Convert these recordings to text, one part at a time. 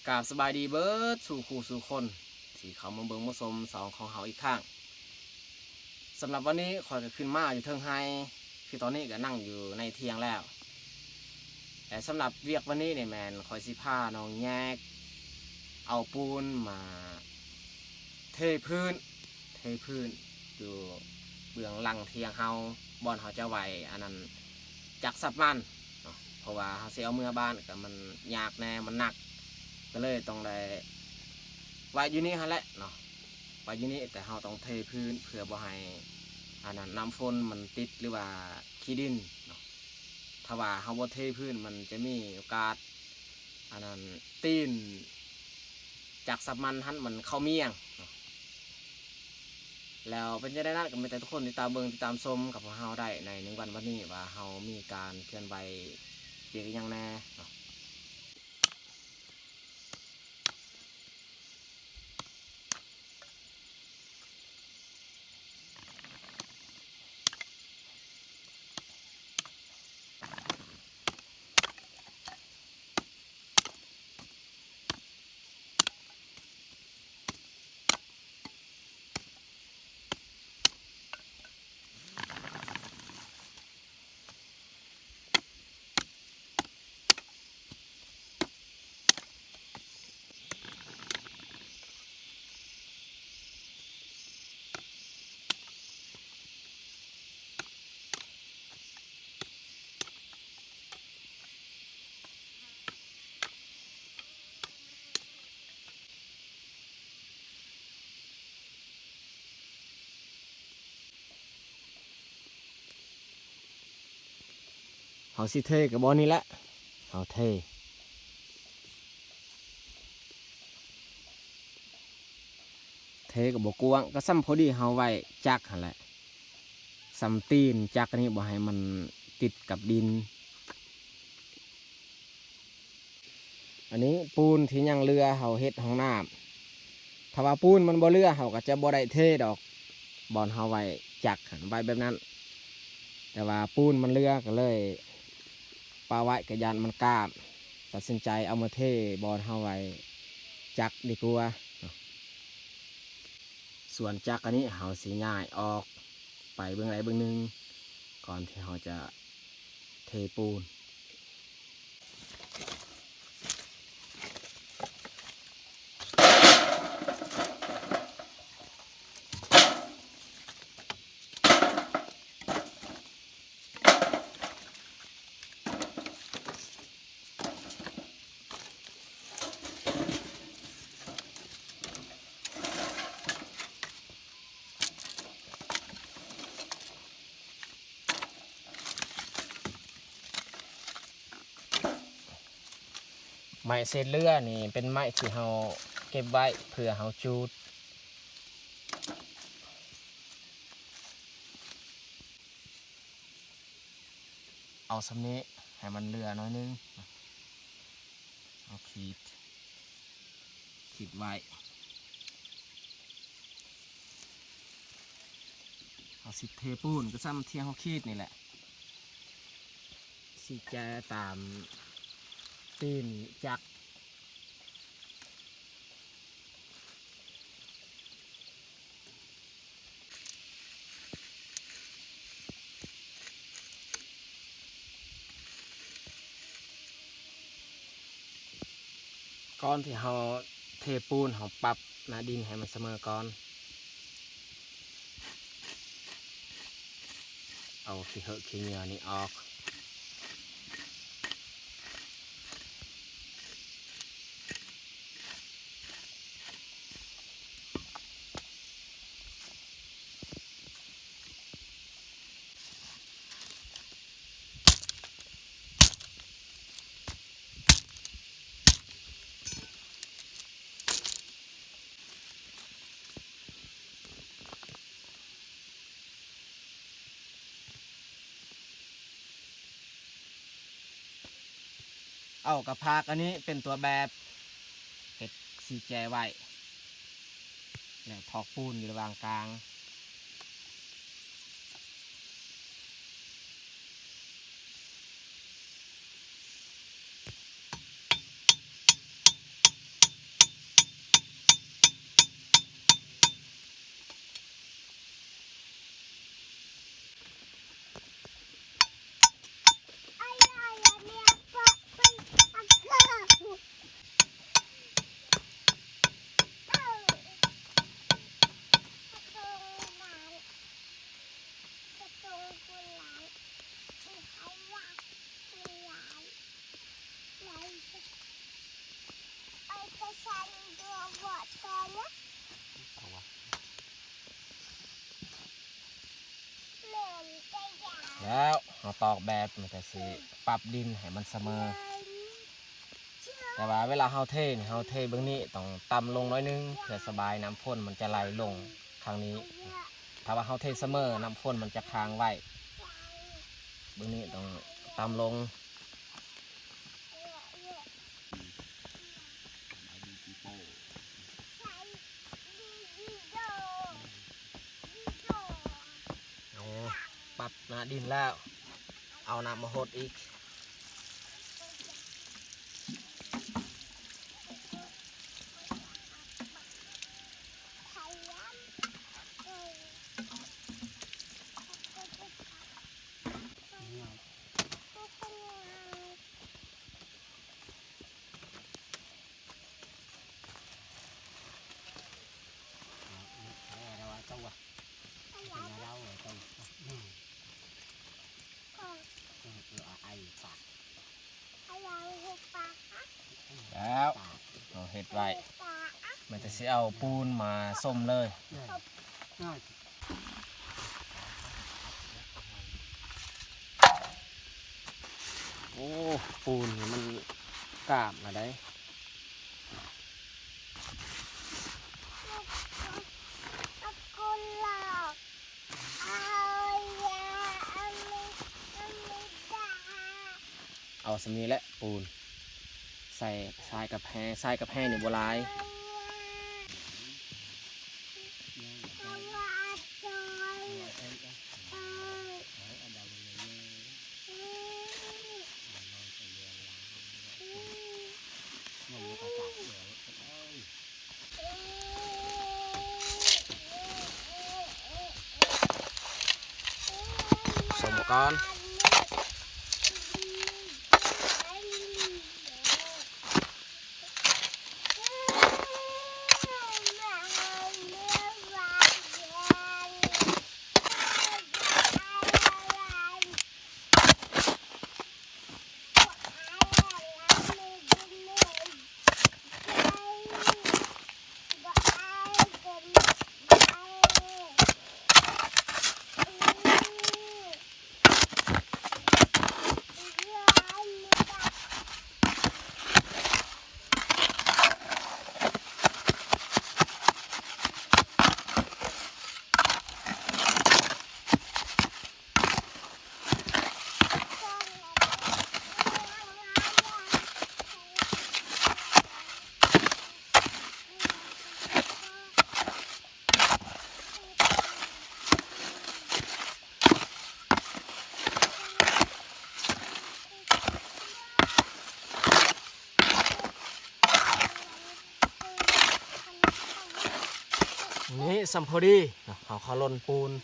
ກາບສະບາຍດີເບິດສູ່ຄູ່ສູ່ຄົນທີ່ເຂົ້າມາເບິ່ງມາຊົມຊ່ອງຂອງເຮົາອີກຄັ້ງ. ສຳລັບວັນນີ້ຂ້ອຍກໍຂຶ້ນມາຢູ່ເທິງໄຮ່ ຄືຕອນນີ້ກໍນັ່ງຢູ່ໃນຖຽງແລ້ວ. ແລະ ສຳລັບວຽກວັນນີ້ນີ້ແມ່ນຂ້ອຍຊິພານ້ອງແຍກເອົາປູນມາເທພື້ນ ເທພື້ນຢູ່ເບື້ອງຫຼັງຖຽງເຮົາ ບ່ອນເຮົາຈະໄວ້ອັນນັ້ນ ຈັກສັບມັນເນາະ ເພາະວ່າເຮົາຊິເອົາເມືອບ້ານກໍມັນຍາກແດ່ ມັນໜັກ ກໍເລີຍຕ້ອງໄດ້ໄວ້ຢູ່ນີ້ຫັ້ນແຫຼະເນາະ ໄວ້ຢູ່ນີ້ ແຕ່ເຮົາຕ້ອງເທພື້ນເພື່ອບໍ່ໃຫ້ອັນນັ້ນ ນ້ຳຝົນມັນຕິດ ຫຼືວ່າຂີ້ດິນເນາະ. ຖ້າວ່າເຮົາບໍ່ເທພື້ນ ມັນຈະມີໂອກາດ ອັນນັ້ນ ຕີນຈັກສັບມັນຫັ້ນມັນເຂົ້າໝ້ຽງເນາະ. ແລ້ວເປັນຈັ່ງໃດນັ້ນ ກໍມີແຕ່ທຸກຄົນຕິດຕາມເບິ່ງ ຕິດຕາມຊົມກັບພວກເຮົາໄດ້ໃນໜຶ່ງວັນວັນນີ້ ວ່າເຮົາມີການເຄື່ອນໄຫວວຽກອີ່ຫຍັງແດ່ເນາະ. ເຮົາຊິເທກໍບ່ອນນີ້ແຫຼະ ເຮົາເທ ເທກໍບໍ່ກວ້າງ ກໍສ່ຳພໍດີເຮົາໄວ້ຈັກຫັ້ນແຫຼະ ສ່ຳຕີນຈັກນີ້ ບໍ່ໃຫ້ມັນຕິດກັບດິນ. ອັນນີ້ປູນທີ່ຍັງເຫຼືອເຮົາເຮັດຫ້ອງນ້ຳ ຖ້າວ່າປູນມັນບໍ່ເຫຼືອ ເຮົາກໍຈະບໍ່ໄດ້ເທດອກ ບ່ອນເຮົາໄວ້ຈັກຫັ້ນ ໄວ້ແບບນັ້ນ ແຕ່ວ່າປູນມັນເຫຼືອ ກໍເລີຍປະໄວ້ ກໍຢ້ານມັນກາບ ຕັດສິນໃຈເອົາມາເທບ່ອນເຮົາໄວ້ຈັກດີກວ່າ. ສ່ວນຈັກອັນນີ້ເຮົາຊິຍ້າຍອອກໄປເບື້ອງໃດເບື້ອງໜຶ່ງ ກ່ອນທີ່ເຮົາຈະເທປູນ. ໄມ້ເສດເຫຼືອນີ້ເປັນໄມ້ທີ່ເຮົາເກັບໄວ້ເພື່ອເຮົາຈູດ. ເອົາສ່ຳນີ້ໃຫ້ມັນເຫຼືອໜ້ອຍໜຶ່ງ ເອົາຂີດ ຂີດໄວ້ ເຮົາຊິເທປູນກໍສ່ຳທີ່ເຮົາຂີດນີ້ແຫຼະ ຊິແຈະຕາມຕີນຈັກ. ກ່ອນທີ່ເຮົາເທປູນ ເຮົາປັບໜ້າດິນໃຫ້ມັນສະເໝີກ່ອນ. ເອົາຂີ້ເຫືອຂີ້ເຫຍື້ອນີ້ອອກ. ເອົາກະພາກອັນນີ້ເປັນຕົວແບບ ເຮັດສີ່ແຈໄວ້ ແລ້ວຖອກປູນຢູ່ລະຫວ່າງກາງ. ເ ແລ້ວເຮົາຕອກແບບ ມັນກະຊິປັບດິນໃຫ້ມັນສະເໝີ. ແຕ່ວ່າເວລາເຮົາເທນີ້ ເຮົາເທເບື້ອງນີ້ຕ້ອງຕ່ຳລົງໜ້ອຍໜຶ່ງ ເພື່ອສະບາຍນ້ຳຝົນມັນຈະໄຫຼລົງຂ້າງນີ້. ຖ້າວ່າເຮົາເທສະເໝີ ນ້ຳຝົນມັນຈະຄ້າງໄວ້. ເບື້ອງນີ້ຕ້ອງຕ່ຳລົງ. ເອົາ ປັບໜ້າດິນແລ້ວ ເອົານ້ຳມາຫົດອີກ. ແລ້ວເຮົາເຮັດໄວ້ ມັນຈະຊິເອົາປູນມາສົມເລີຍ. ໂອ້ ປູນນີ້ມັນກາບລະໄດ໋. ເອົາສ່ຳນີ້ແຫຼະ ປູນ ໃສ່ຊາຍກັບແຮ່ ຊາຍກັບແຮ່ນີ້ບໍ່ຫຼາຍ. ສົມກ່ອນ. ນີ້ສ່ຳພໍດີເນາະ ເຮົາເຂົ້າຫຼົ່ນປູນ. ເ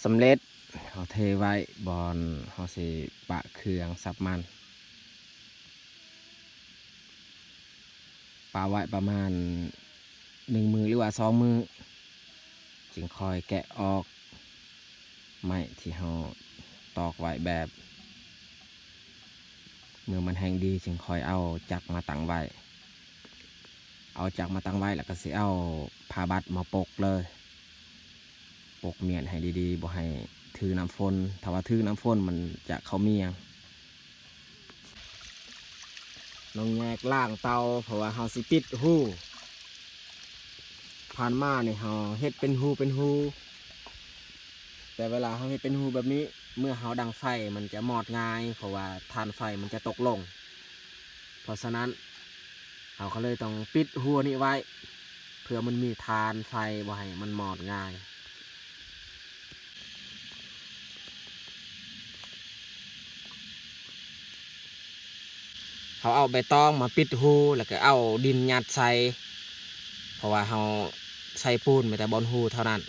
ສຳເລັດ ເຮົາເທໄວ້ບ່ອນເຮົາຊິປະເຄື່ອງສັບມັນ ປະໄວ້ປະມານໜຶ່ງມື້ ຫຼືວ່າສອງມື້ ຈຶ່ງຄ່ອຍແກະອອກໄມ້ທີ່ເຮົາຕອກໄວ້ແບບ ເມື່ອມັນແຫ້ງດີຈຶ່ງຄ່ອຍເອົາຈັກມາຕັ້ງໄວ້ ເອົາຈັກມາຕັ້ງໄວ້ ແລ້ວກໍຊິເອົາຜ້າບັດມາປົກເລີຍ ປົກມ້ຽນໃຫ້ດີໆ ບໍ່ໃຫ້ຖືນ້ຳຝົນ ຖ້າວ່າຖືນ້ຳຝົນມັນຈະເຂົ້າມ້ຽງ. ນ້ອງແຍກລ້າງເຕົາ ເພາະວ່າເຮົາຊິປິດຮູ ຜ່ານມານີ້ເຮົາເຮັດເປັນຮູເປັນຮູ ແຕ່ເວລາເຮົາເຮັດເປັນຮູແບບນີ້ ເມື່ອເຮົາດັງໄຟມັນຈະມອດງ່າຍ ເພາະວ່າຖ່ານໄຟມັນຈະຕົກລົງ ເພາະສະນັ້ນເຮົາກໍເລີຍຕ້ອງປິດຮູນີ້ໄວ້ ເພື່ອມັນມີຖ່ານໄຟ ບໍ່ໃຫ້ມັນມອດງ່າຍ. ເຮົາເອົາໃບຕອງມາປິດຮູ ແລ້ວກໍເອົາດິນຍັດໃສ່ ເພາະວ່າເຮົາໃສ່ປູນມີແຕ່ບ່ອນຮູເທົ່ານັ້ນ.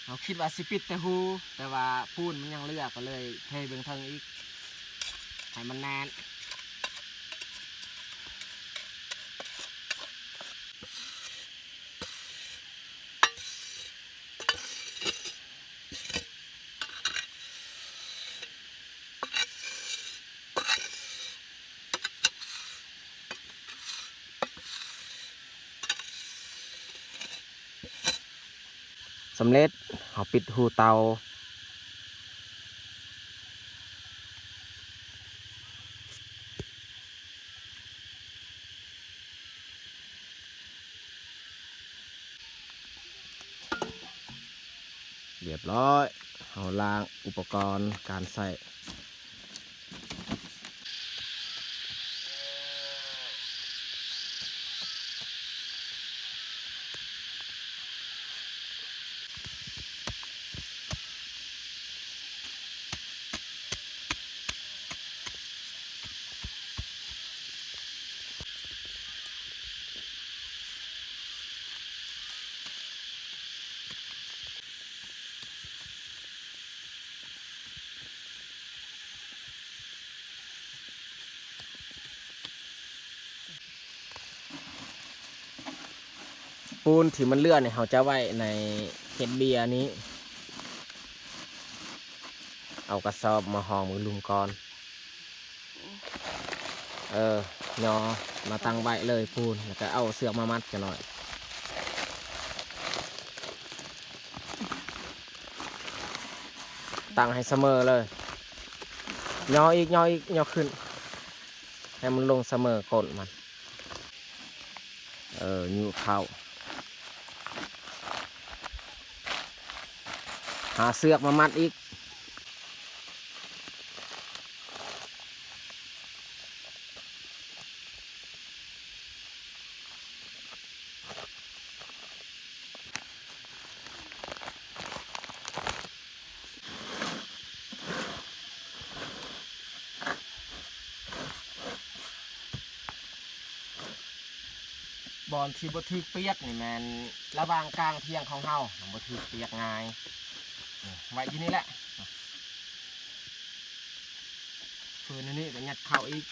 ເຮົາຄິດວ່າຊິປິດແຕ່ຮູ ແຕ່ວ່າປູນມັນຍັງເຫຼືອ ກໍເລີຍເທເບື້ອງເທິງອີກ ໃຫ້ມັນແໜ້ນ. ສຳເລັດ ເຮົາປິດຮູເຕົາ. ຮຽບຮ້ອຍ ເຮົາລ້າງອຸປະກອນການໃຊ້. ປູນທີ່ມັນເຫຼືອນີ້ ເຮົາຈະໄວ້ໃນເຮັດເບຍນີ້ ເອົາກະສອບມາຮອງເບິ່ງລຸ່ມກ່ອນ. ເອີ ຍໍມາຕັ້ງໄວ້ເລີຍປູນ ແລ້ວກະເອົາເຊືອກມາມັດຈັກໜ້ອຍ ຕັ້ງໃຫ້ສະເໝີເລີຍ ຍໍອີກ ຍໍອີກ ຍໍຂຶ້ນ ໃຫ້ມັນລົງສະເໝີກົ້ນມັນ. ເອີ ຍູ້ເຂົ້າ ຫາເຊືອກມາມັດອີກ. ບ່ອນທີ່ບໍ່ຖືກປຽກນີ້ແມ່ນລະຫວ່າງກາງຖຽງຂອງເຮົາ ມັນບໍ່ຖືກປຽກງ່າຍ. ນີ້ ໄວ້ຢູ່ນີ້ແຫຼະ ຟືນອັນນີ້ກໍຍັດເຂົ້າອີກ.